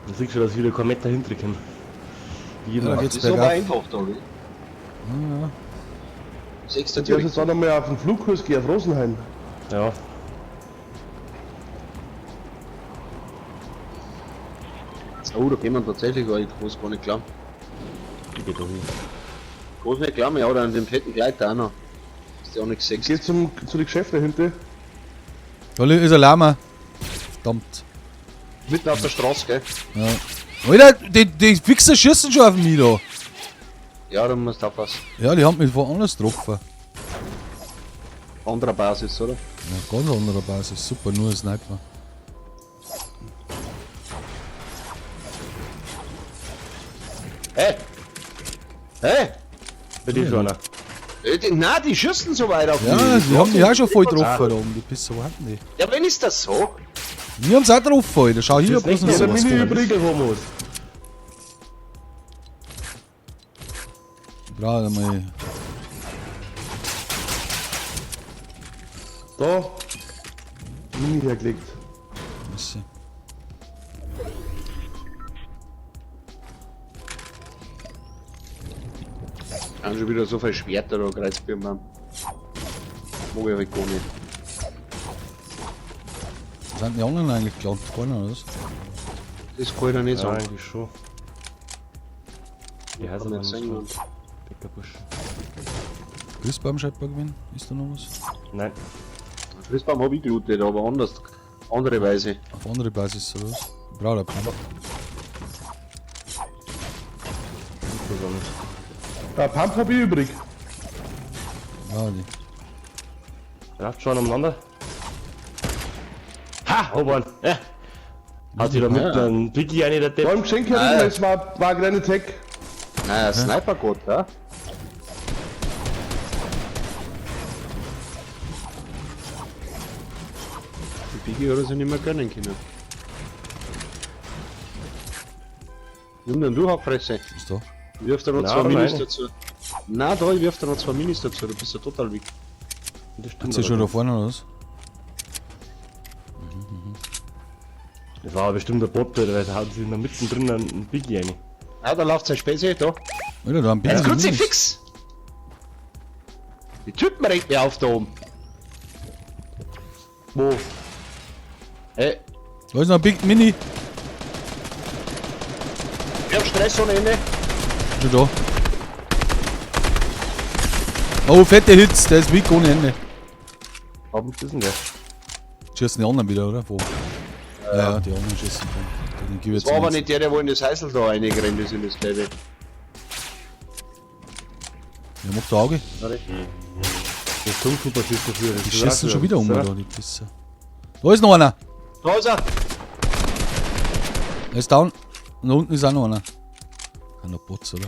Du siehst schon, dass ich wieder kein Meter hinter komme. Wie Ja, immer. da geht's Das ist aber bergauf. einfach da, oder? Ja, Sechster Ich darf direkt. jetzt auch noch mal auf den Flugkurs gehen, auf Rosenheim. Ja. Oh, da gehen wir tatsächlich, weil ich groß gar nicht glauben. Ich geh da hin. Groß nicht glauben, ja, oder an dem fetten Gleiter auch noch. Ist ja auch nicht Ich gesehen. geh zu den Geschäften hinter. Da ist ein Lama. Verdammt. Mitten auf der Straße, gell? Ja. Alter, die Wichser schießen schon auf mich da. Ja, da musst du aufpassen. Ja, die haben mich woanders getroffen. Anderer Basis, oder? Ja, ganz anderer Basis. Super, nur ein Sniper. Hey! Hey! Bei dir schon einer. Nein, die schießen so weit auf Ja, mich. die haben mich auch schon voll getroffen da oben. Die Pisser, wo hatten die? Ja, wenn ist das so? Wir haben's auch getroffen, Alter. Schau hier, Das bloß ist noch nicht sowas. Mini kommt. übrig. Homos. Ich brauche einmal. Da. Mini hergelegt. Misse. Haben schon wieder so viel Schwerter da, Kreuzbirnbaum. Mag ich halt gar nicht. Sind die anderen eigentlich gelandet? Keiner, oder was? Das kann ich dir nicht Ja, sagen. eigentlich schon. Die heißen Kann aber nicht nicht sehen. so. Bäckerbusch. Christbaum scheinbar gewinnen. Ist da noch was? Nein. Christbaum hab ich gelootet, aber anders. Andere Weise. Auf andere Basis oder was? Ich brauche eine Pump. Das auch nicht. Da Pump hab ich übrig. Ja, die. Läuft schon umeinander. Ha! Hab einen. Ja. Hat sich da mit einem Biggie eine der Da Depp. im Geschenk herum, Ah. das war ein kleiner Tag. Naja, Sniper-Gott, ja? Die Biggie hat er sich nicht mehr gönnen können. Nimm denn du Hackfresse. Ist da? Ich wirf dir noch Na, zwei Minis meine. dazu. Na da, ich wirf dir noch zwei Minis dazu, du bist ja total weg. Das stimmt. Ist ja schon aber. da vorne oder was? Das war aber bestimmt der Bot, weil da hauen sie in der mittendrin einen Biggie rein. Ah, da läuft sein Spezi, da. Alter, da haben Jetzt Biggie. Kruzifix! Die Typen regt mir auf da oben. Wo? Ey, Da ist noch ein Big Mini. ich hab Stress ohne Ende. Schon da. Oh, fette Hits, der ist weak ohne Ende. Warum ist denn der? Schießen die anderen wieder, oder? Wo? Ja, ja, die anderen schießen. Den gebe ich Das jetzt war aber nichts. nicht der, der wo in das Häusl da reingerannt ist, in das Gelbe. Ja, macht der Auge. Der Sturmtrooper schießt dafür. Die schießen schon wieder um, da, die Pisser. Da ist noch einer. Da ist er! Er ist down. Und da unten ist auch noch einer. Kann noch Bots, oder?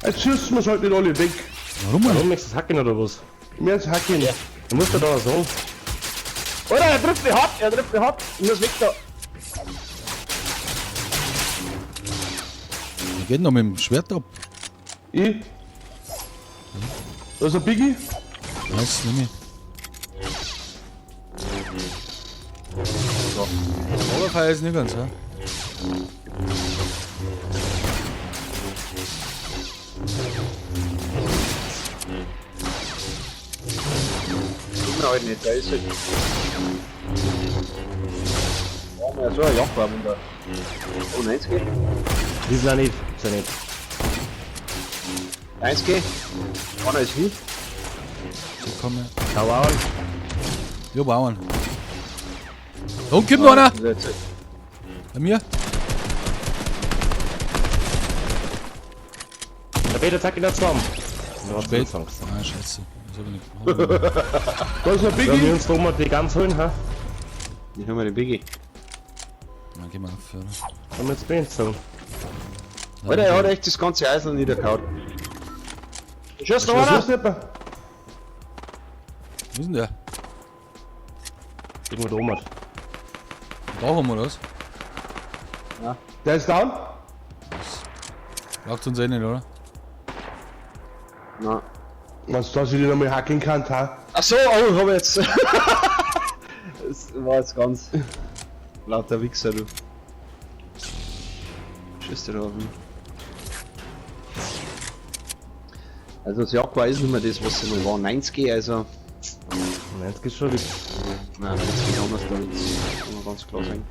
Jetzt schießen wir's halt nicht alle weg. Warum? Warum möchtest du hacken oder was? Mehr als hacken. Ja. Du musst ja da was sagen. Alter, er trifft mich hart, er trifft mich hart. Ich muss weg da. Der geht noch mit dem Schwert ab. Ich. Da ist ein Biggie. Nice, nimm ich. So. Oberfeuer ist nicht ganz, ja? Tut mir halt nicht, da ist halt. Ja, so ein Jagdwagen da. Oh, 90. Die sind auch nicht. Sind nicht. 90. Einer ist hin. So kann man. Schau an. Ja, Bauern. Da unten kommt noch einer. Das ist jetzt- Bei mir. Der Peter zack in der zusammen. Ja, Spät. Spät. Ah, scheiße. Das hab ich nicht gemacht. Da ist ein Sollen wir Biggie. uns da mal die Gans holen, ha? Ich hol mir den Biggie. Dann gehen wir auf, oder? Sollen wir jetzt Benz sagen? Alter, er hat echt das ganze Eisel niedergehauen. Schuss noch Was einer! ist nicht mehr? Wo ist denn der? Irgendwo da oben. Da haben wir das. Der ist down. Braucht uns eh nicht, oder? Nein. Was, dass ich die nochmal hacken kann, ha? Ach so, oh, hab ich jetzt. Das war jetzt ganz lauter Wichser, du. Schießt er da auf mich. Also das Jaguar ist nicht mehr das, was sie mal war. 90, also. Nein, das geht schon wieder. Nein, 90 ist anders da, das kann man ganz klar sagen.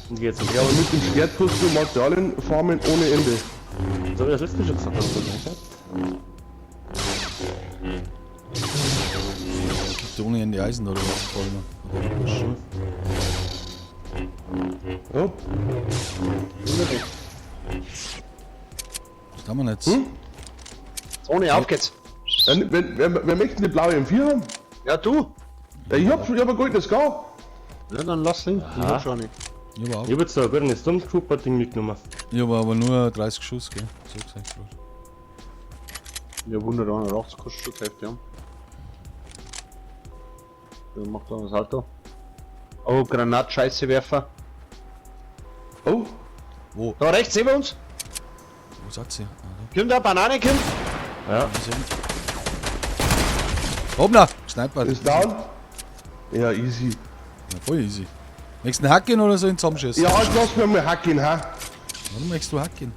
Und jetzt. Ja, aber mit dem Schwert kannst du Materialien farmen ohne Ende. Das habe ich das letzte Mal schon gesagt, dass du das nicht. Gibt ohne Ende Eisen oder was? Vor allem. Ja. Was haben wir jetzt? Hm? Zone, auf geht's! Ja, wer möchte denn die blaue M4 haben? Ja, du! Ja, ich hab ein goldenes Gar. Ja, dann lass ihn. Ich hab schon eine. Ich hab auch. Ich hab jetzt da ein goldenes Stormtrooper-Ding mitgenommen. Ich hab aber nur 30 Schuss, gell? So gesagt, gerade. Ja, 181 kostet schon die Hälfte, ja. Ja, macht da was Auto. Oh, Granat, Scheiße werfer. Oh, Wo? Da rechts neben uns! Wo seid ihr? Ah, da. Kommt da, Banane, kommt! Ja. Hoppla! Sniper. ist down. Ja, easy. Ja, voll easy. Möchtest du einen Hacken oder so in zusammenschießen? Ja, jetzt lass mir mal hacken, ha? Warum möchtest du hacken?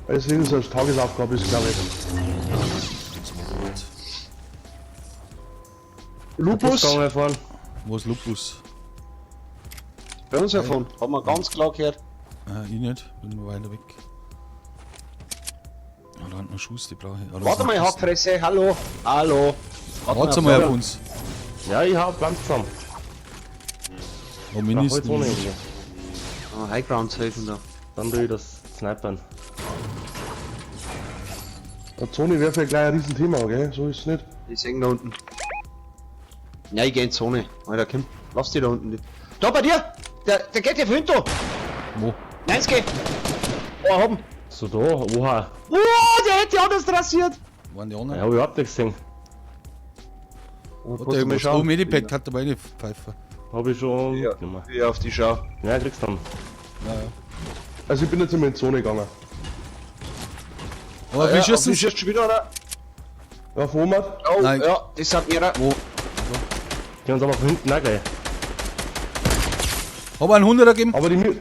Weil es so als Tagesaufgabe ist, glaube ich. Das war gut. Lupus! Fahren. Wo ist Lupus? Bei uns davon, haben wir ganz klar gehört. Ah, ich nicht, bin weiter weg. Ah, da hat noch Schuss, die brauche ich. Ah, Warte mal, Hackfresse, hallo! Hallo! Warte mal auf uns. Ja, ich hab Plan zusammen. Oh, Minis. Ende. Ah, Highground helfen da. Dann will ich das snipern. Der Zone wäre vielleicht gleich ein Riesenthema, gell? So ist es nicht. Ich seh ihn da unten. Ja, ich geh in die Zone. Alter, komm. Lass die da unten. Da bei dir! Der geht hier von hinten! Wo? 90! Oh, haben! So da, oha. Oh, der hätte die anders rasiert! Waren die Ich anderen? hab überhaupt nicht gesehen. Warte, ich muss- Oh, Medipack hat dabei eine Pfeife. Hab ich schon Ja, mitgenommen. wie auf die Schau. Ja, kriegst du dann. Ja, ja. Also ich bin jetzt immer in die Zone gegangen. Aber wie ja, schießen wie schießt schon wieder, oder? Ja, von oben. Oh, Nein. ja, das sind mehrere. Wo? Die haben uns aber von hinten auch gleich. Hab einen 100er gegeben. Aber die mir.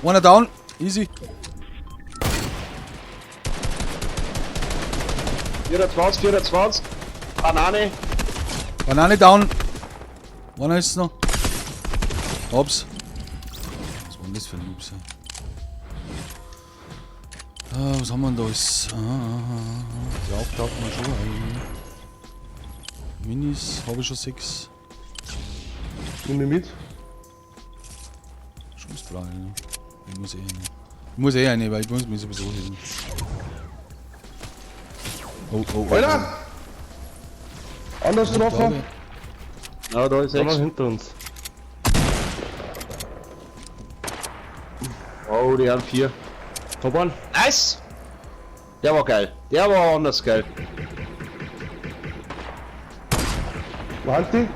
Einer down. Easy. 24, 24. Banane. Banane down. Einer ist noch. Hops. Was war denn das für ein Ups? Ah, was haben wir denn da alles? Ah. Die auftaucht man schon. Eigentlich. Minis habe ich schon 6. Nimm mich mit. Schuss brauche ich noch. Ich muss eh eine. Ich muss eh eine, weil ich muss mich sowieso hin. Oh, oh, oh. Alter! Anders Oh, getroffen. Ja, da ist Einer 6. hinter uns. Oh, die haben 4. Top an. Nice! Der war geil. Der war anders geil. Wo sind die?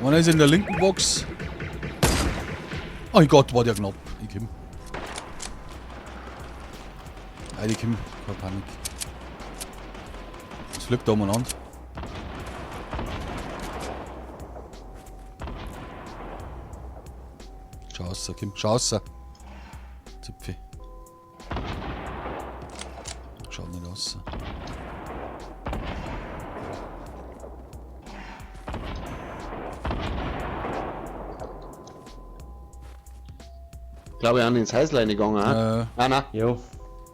Einer ist in der linken Box. Oh Gott, war der knapp. Ich komm. Heidi, komm. Keine Panik. Es fliegt da umeinander. Schau raus, komm. Schau raus. Zipfi. Schaut nicht aus. Glaube ich, an ins Häuslein gegangen, ha? Nein, nein. Jo.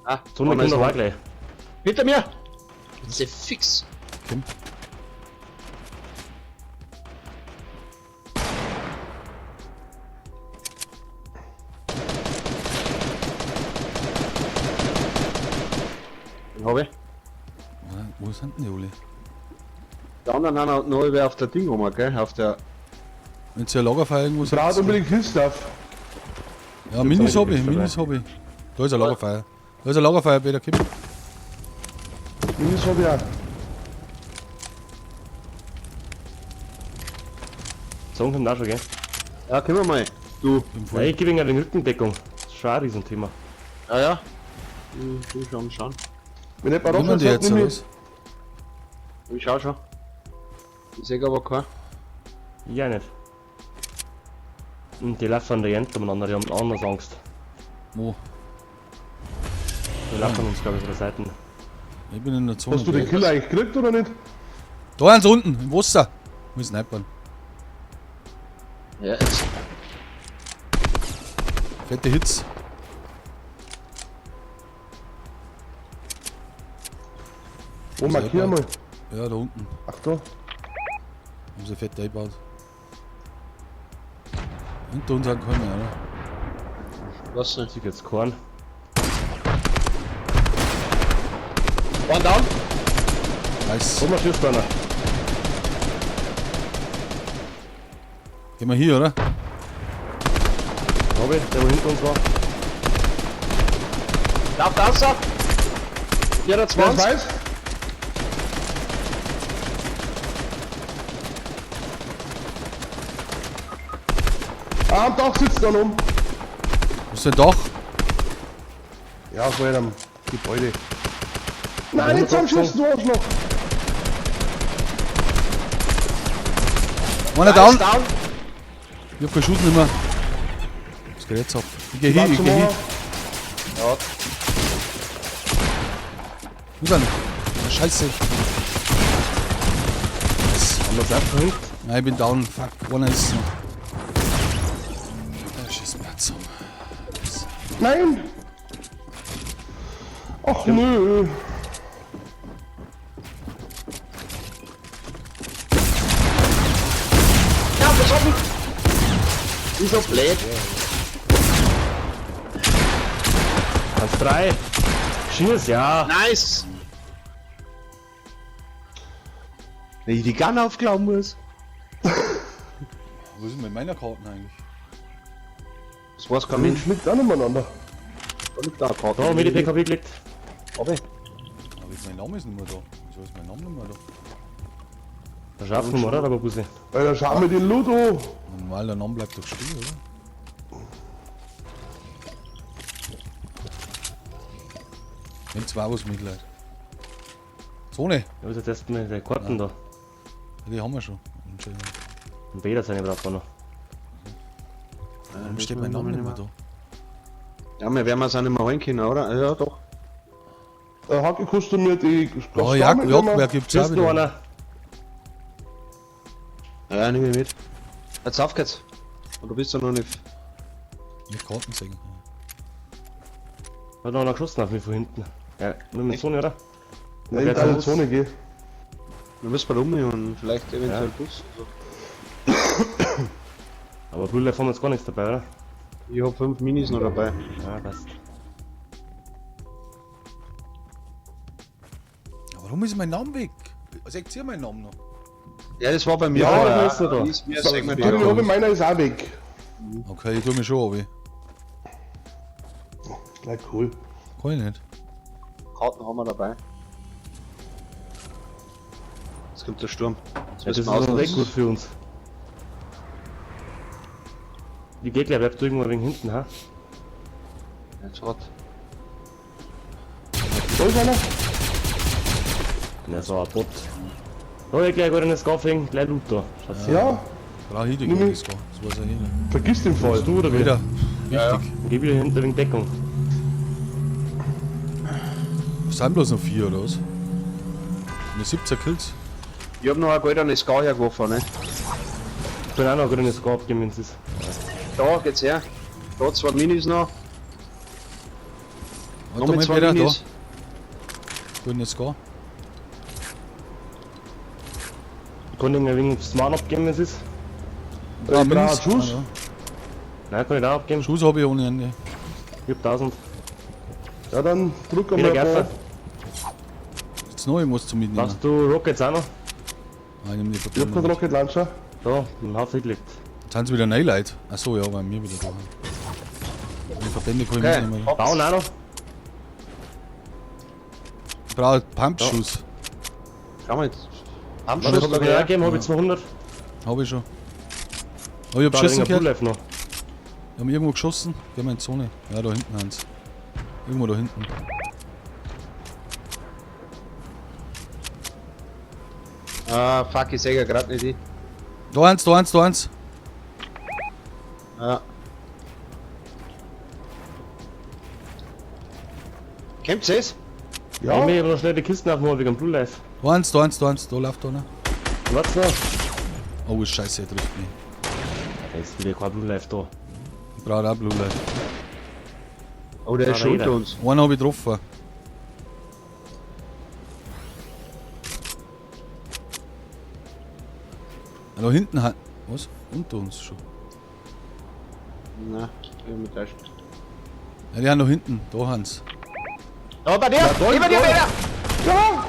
Ah, Zone kommt aber auch gleich. Hinter mir! Das ist ja fix. Komm. Den hab ich. Wo sind denn die alle? Die anderen haben noch über auf der Ding rum, gell? Auf der. Wenn sie ein Lagerfeuer irgendwo Braucht sind. unbedingt Hilfsstuff. Ja, Minis hab ich, Minis hab ich. Da ist ein Lagerfeuer. Da ist ein Lagerfeuer, Peter, komm. Minis hab ich auch. Zone kommt auch schon, gell? Ja, können wir mal. Du. Ja, ich gebe ihnen eine Rückendeckung. Das ist schon ein Riesenthema. Ja, ja. Ich will schon schauen. Wenn nicht mal Nehmen die jetzt nimm oder ich. was? Ich schau schon. Ich seh aber keinen. Ich auch nicht. Und die laufen an der Jente umeinander, die haben anders Angst. Wo? Die laufen uns, glaube ich, von der Seite. Ich bin in der Zone. Hast du den Kill eigentlich gekriegt oder nicht? Da eins unten, im Wasser. Muss snipern. Ja, jetzt. Fette Hits. Wo markier mal? Ja, da unten. Ach da. Haben sie fett eingebaut. Hinter uns sind keine mehr, oder? Was denn? Ich jetzt keinen. One down. Nice. Wo schießt einer? Gehen wir hier, oder? Hab ich, der wo hinter uns war. Lauft raus. Wer 24. weiß? Ah, am Dach sitzt dann um. Wo ist denn Dach? Ja, vor einem Gebäude. Nein, nicht zusammenschießen, du Arschloch! Einer down. Down. Ich hab keinen Schuss mehr. Was geht jetzt ab? Ich geh hin, ich geh hin. Ja. Wo ist einer? Ah, Scheiße. Haben wir es auch verhängt? Nein, ich bin down. Fuck, einer ist noch. Da schießt mir zusammen. Nein! Ach nö! Ja, pass auf. Ist so blöd. Eins, drei. Schieß, ja. Nice. Wenn ich die Gun aufklauen muss. Wo ist denn mit meiner Karten eigentlich? Das weiß kein Mensch, Mensch. liegt auch nebeneinander. Da liegt da eine Karte. Da, mit die PKW gelegt. Aber Aber jetzt mein Name ist nicht mehr da. Wieso ist mein Name nicht mehr da? Da schaffen wir, oder? Aber Busi. Alter, schau mir den Loot an! Normal, der Name bleibt doch stehen, oder? Wenn zwei was Mitleid. Zone! Ja, was jetzt erstmal die Karten da. Die haben wir schon. Anscheinend. Und Bäder seine braucht man noch. Warum steht mein Name nicht mehr da? Ja, wir werden es auch nicht mehr holen können, oder? Ja, doch. Hacke, kannst du mir die Oh, Jagdwerk gibt's auch Schießt noch wieder. einer. Ja, nehme ich mit. Jetzt auf geht's. Und du bist ja noch nicht. Mit Karten sehen. Hat noch einer geschossen auf mich von hinten. Ja, nur mit Zone, oder? Ja, ich kann in die Zone gehen. Wir müssen mal um und vielleicht eventuell Ja. Bus. oder so. Aber Blue Life haben wir jetzt gar nichts dabei, oder? Ich hab 5 Minis noch dabei. Ja, passt. Ja, warum ist mein Name weg? Seht ihr meinen Namen noch? Ja, das war bei mir. Ja, vorher. der ist noch da. Ist mir, sag mal, Tu die mich runter, meiner ist auch weg. Okay, ich tu mich schon runter. Na cool. Kann ich nicht. Karten haben wir dabei. Jetzt kommt der Sturm. Jetzt Ja, das müssen ist wir noch ausnutzen. echt gut für uns. Die Gegner bleibt irgendwo wegen hinten, ha? Jetzt hat. Da ist einer. Na, so ein Bot. Da ich gleich wieder das Gaffing, gleich Loot da. Schaut her. Ja, Brauche ich die Nimm gar ich. nicht. Das weiß ja jeder. vergiss den Fall. Du oder Wieder. wieder? Wichtig. Geh wieder hinten wegen Deckung. Es sind bloß noch 4 oder was? Nur 17 Kills. Ich hab noch ein goldenes Scar hergeworfen, ne? Ich bin auch noch grünes Scar abgeben, wenn es ist. Da geht's her. Da zwei Minis noch. Warte Noch mit mal, zwei wieder da. Minis. Grünes Scar. Ich kann irgendwie wegen Smart abgeben, wenn es ist. Ich brauche einen Minis. Schuss. Ah, ja. Nein, kann ich da abgeben. Schuss habe ich ohne Ende. Ich hab 1000. Ja, dann drück Wieder einmal ein Gaffer. paar. Jetzt noch irgendwas zum Mitnehmen. Brauchst du Rockets auch noch? Ah, ich nehm die Ich hab keinen Verbindung. Rocket Launcher. Da, im Haufen gelegt. Jetzt sind sie wieder neu Leute. Achso, ja, bei mir wieder da. Die Verbände kann ich Okay. mitnehmen. Bauen auch noch. Ich brauche Pump-Schuss. Schau mal jetzt. Am Was Schuss hab ich da auch gegeben? Hab ich 200. Habe ich schon. Oh, ich hab Da geschossen wegen Blue gehört. Life noch. Wir haben irgendwo geschossen. Gehen wir in die Zone. Ja, da hinten eins. Irgendwo da hinten. Ah, fuck, ich seh ja grad nicht die. Da eins, da eins, da eins. Ja. Kämpft es? Ja. Ja, Ich will noch schnell die Kisten aufmachen wegen dem Blue Life. Da eins, da eins, da eins, da läuft einer. Was noch? Oh, Scheiße, er trifft mich. Da ist wieder kein Blue Life da. Ich brauche auch Blue Light. Oh, der Ja, ist schon jeder. unter uns. Einen habe ich getroffen. Ja, da hinten hat. Was? Unter uns schon. Na, ich hab mich täuscht. Ja, die haben da hinten. Da haben's. Da bei dir! Über dir, Peter! Ja!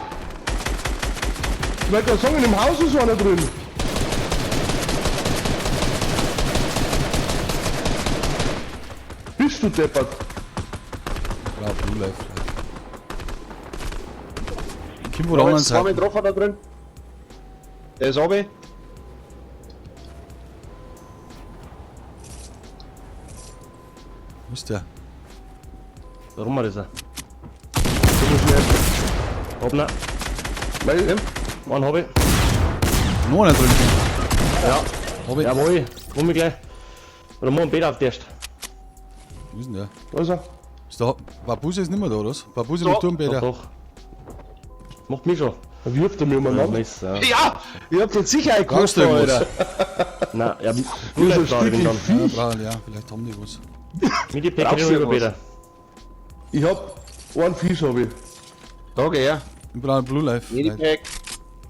Ich wollte gerade sagen, in dem Haus ist einer drin. Bist du deppert? Ich brauche Blue Life. Ich komm von Da der anderen ist zweimal Seite. getroffen da drin. Der ist oben. Wo ist der? Warum war das? Da muss ich erst. Hab ne. Weil, Einen hab ich. Noch einer drin. Ja. Hab ich. Jawohl. Komm ich gleich. Oder mach einen Bett auf erst. Wo ist denn der? da ist er. Ist der Babuse ist nicht mehr da, oder was? Babuse Doch. mit Turmpeter. Doch, doch. Macht mich schon. Da wirft er mir Ja, umeinander. nice, ja. Ja! Ich hab den sicher Brauchst du getroffen, irgendwas? Alter. Nein, ja, Blue Bist Life ein da, ich bin Stück dann. Ja, brauchen, ja, vielleicht haben die was. Medipack Brauchst krieg du ich über irgendwas? Peter. Ich hab einen Fisch, hab ich. Da geh her. Ich brauche Blue Life. Vielleicht. Medipack.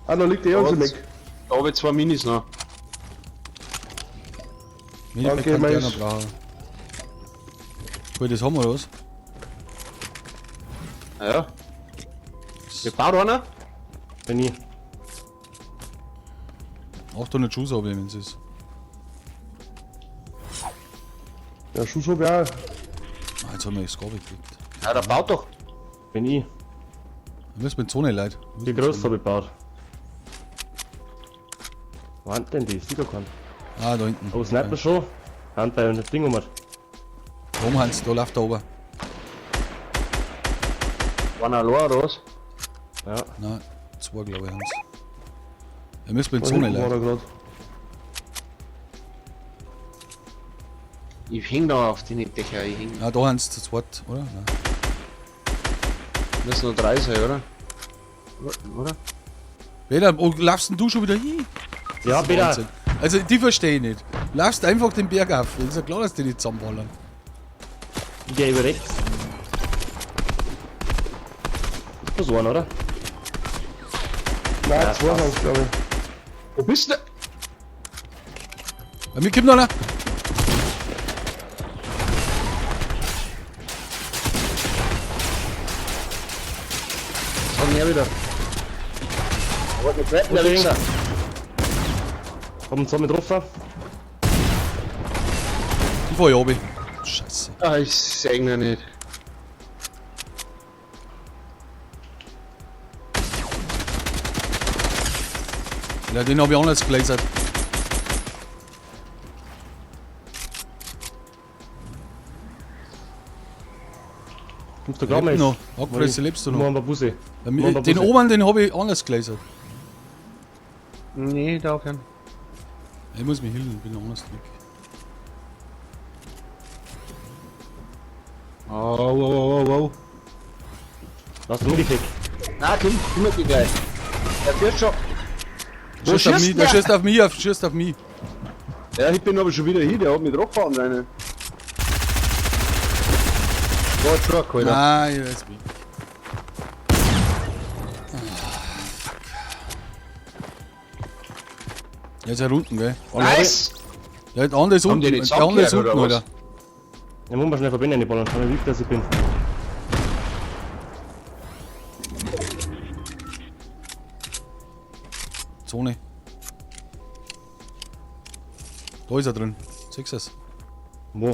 Ah, da liegt eh alles im Was? Eck. Da hab ich zwei Minis noch. Medipack Danke, kann Mais. ich gerne brauchen. Gut, das haben wir, oder was? Ja. Wir baut einer. Bin ich. 800 Schuss habe ich, wenn es ist. Ja, Schuss hab ich auch. Ah, jetzt haben wir das Gabe gekriegt. Ja, der baut doch. Bin ich. Wir müssen mit Zone, Leute. Wie groß habe ich gebaut? Wo sind denn die? Sieht doch keinen. Ah, da hinten. Oh, Sniper schon. Hand bei das Ding um. Oben, Hans, da läuft der oben. Einer allein oder was? Ja. Nein, zwei, glaube ich, Hans. Wir müssen mit Da Zone, hinten war Leute. er grad. Ich häng da auf den Dächer, ich häng. Ah, da Hans, zu zweit, oder? Nein. Müssen nur drei sein, oder? Oder? Peter, wo laufst denn du schon wieder hin? Ja, Peter. Wahnsinn. Also, die verstehe ich nicht. Du laufst einfach den Berg auf. Ist ja klar, dass die nicht zusammenballern. Ich geh über rechts. Ist bloß einer, oder? Nein, zwei sind's, glaube ich. Wo bist du? Bei mir kommt noch einer. Das hat er wieder. Wollte mich retten, der Okay. Wichser. Hab einen Zombie getroffen. Ich fahr hier runter. Scheiße. Ah, ich seh ihn ja nicht. Ja, den hab ich anders gelasert. Kommst du klar, Lebt Mais? noch. Hackfresse, lebst du noch? Machen wir Busse. Bei mir, Machen wir den Busse. oberen, den hab ich anders gelasert. Nee, da aufhören. Ich muss mich healen, bin anders weg. Oh, oh, oh, oh, oh. Lass den Medipack. Na, komm, kümmert dich gleich. Der führt schon. Der schießt auf schießt mich, der der? schießt auf mich, auf, schießt auf mich. Ja, ich bin aber schon wieder hier, der hat mich getroffen anscheinend. War schon, Alter. Nein, ich weiß nicht. Der ist ja unten, gell? Nice! Der andere ist Haben unten, die nicht der andere ist zusammengehört, unten, oder was? Alter. Ja, muss man schnell verbinden, die Ballon. Schau mal, wie dass ich bin. Zone. Da ist er drin. Siehst du es? Wo?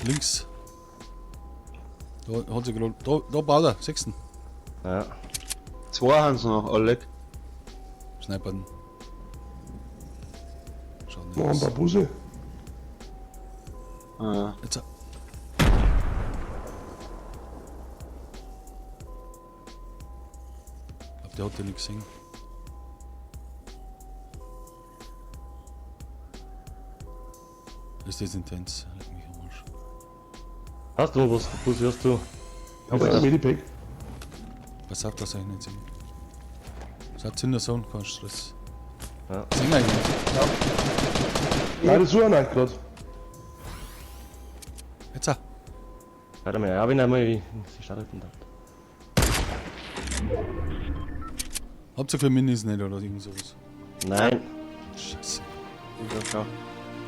Links. Da hat sie gerade. Da baut er. Siehst du ihn? Ja. Zwei haben sie noch, alle. Snipern. Schaut nicht Noch ein aus. paar Busse. Ah. Jetzt. Ich glaub, der hat den nicht gesehen. Ist das intens? Leck mich am Arsch. Hast du noch was? Bussi, hast du? Ich hab ein Medipack. Pass auf, dass ich nicht sehe. Seid in der Zone, kein Stress. Ja. Sehen wir eigentlich nicht. Nein, das suche ich nicht grad. Jetzt auch. Warte mal, ja, wenn einmal sie startet dann. Habt ihr für Minis nicht oder irgend sowas? Nein. Scheiße. Ich schau.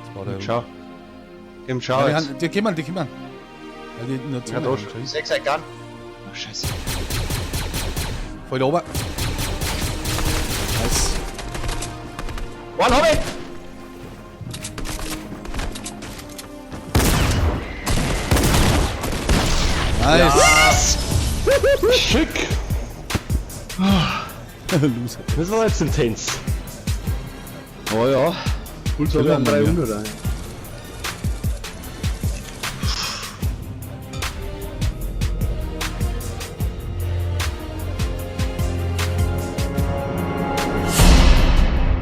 Das war der. Schau. Komm, schau Ja, die, jetzt. haben- die kommen, die kommen. Ja, die in der Ja, Zone. da haben, schon. scheiße. Sechs ein Gun. Oh, scheiße. Voll da oben. Nice. One hab ich! Nice. Schick! Loser. Das war jetzt intens. Oh ja. Puls Killer hab ich Mann, 300.